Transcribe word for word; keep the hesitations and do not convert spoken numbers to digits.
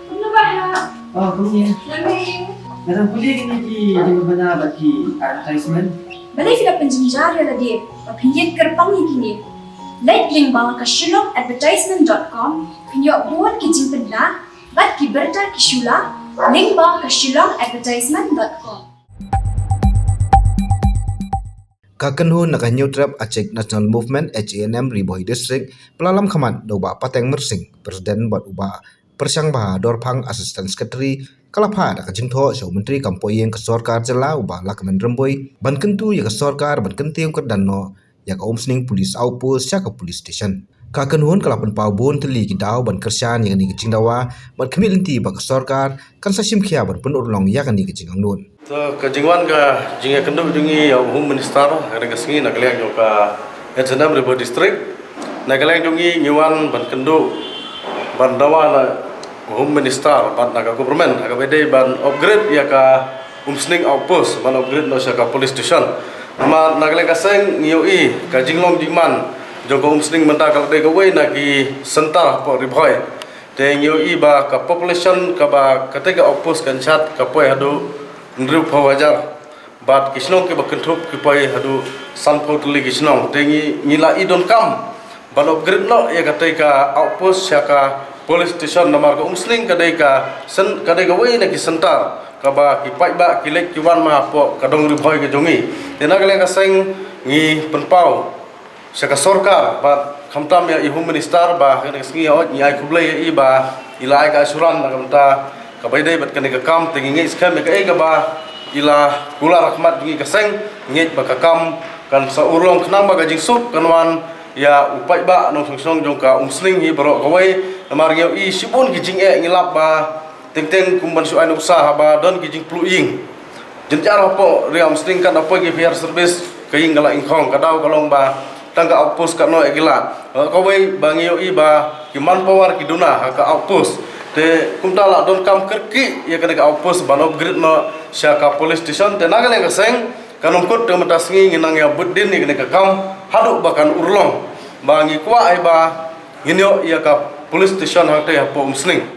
Kumno ba ha? Oh, kumne. Nga dang pule kine ki jingpynbna bad ki advertisement. Balei phi la pynjynjar ïa lade ba phin ïeng kyrpang ïa kine? Leit lyngba ka shillong advertisement dot com, phin ïoh bun ki jingpynbna bad ki bynta ki shu la, lyngba ka shillong advertisement dot com. Ka kynhun na ka Hynñiewtrep Achik National Movement, H A N M, Ri Bhoi District, pynlong khmat da u Bah Pateng Myrsing, President, bad u Bah Pyrshang Bha Dorphang, Assistant Secretary, ka la phah da ka jingthoh sha u Myntri kam poh ïing ka sorkar jylla, u Bah Lahkmen Rymbui, ban kyntu ïa ka sorkar ban kyntiew kyrdan noh ïa ka Umsning Police Outpost sha ka police station. Ka kynhun ka la pynpaw bun tylli ki daw ban kyrshan ïa kane ka jingdawa, bad khmih lynti ba ka sorkar kan sa shim khia ban pynurlong ïa kane ka jingangnud. To, ka jingwan ka jingïakynduh jong ngi ïa u Home Minister ha kane ka sngi na ka liang jong ka H A N M Ri Bhoi District. Na ka liang jong ngi ngi wan ban kynduh, ban dawa na u Home Minister bad na ka government ha kaba ïadei ban upgrade ïa ka Umsning Outpost, ban upgrade noh sha ka police station. Namar na ka liang ka seng ngi ïohi ka jinglong jingman jong ka Umsning mynta ka la dei kawei na ki centre hapoh Ri Bhoi. Te ngi ïohi ba ka population kaba katei ka outpost kan shad ka poi haduh hynriewphew hajar. Bad ki shnong kiba kynthup ki poi haduh sanphew tylli ki shnong. Te ngi, ngi la i donkam ban upgrade noh ïa katei ka outpost sha ka police station, namar ka Umsning ka dei ka sen-, ka dei kawei na ki centre kaba ki paidbah ki leit ki wan ma hapoh ka dong Ri Bhoi ka jong ngi. Te na ka liang ka seng ngi pynpaw sha ka sorkar bad khamtam ïa i Home Minister ba ha kane ka sngi, hooid, ngi ai khublei ïa i ba i la ai ka assurance na ka bynta kaba ïadei bad kane ka kam. Te ngi ngeit skhem ïa kaei kaba i la kular ha khmat jong ngi ka seng, ngeit ba ka kam kan sa urlong khnang ba ka jingsuk kan wan ïa u paidbah nongshong shnong jong ka Umsning hi baroh kawei. Namar ngi ïohi shibun ki jingeh ngi lap ba teng teng kum ban shu ai nuksa haba don ki jingpluh ïing. Jynjar hapoh Ri Umsning kan da poi ki fire service, ka ïing ka la ingkhong, ka daw ka long ba tang ka outpost katno ïa ki lad. Kawei ba ngi ïohi ba ki manpower ki duna ha ka outpost. Te kumta la donkam kyrkieh ïa kane ka outpost ban upgrade noh sha ka police station. Te na ka liang ka seng kan ym kut te mynta sngi ngi nang ïa bud dien ïa kane ka kam haduh ba kan urlong. Ba ngi kwah ai ba ngin ïoh ïa ka police station hangtei hapoh Umsning.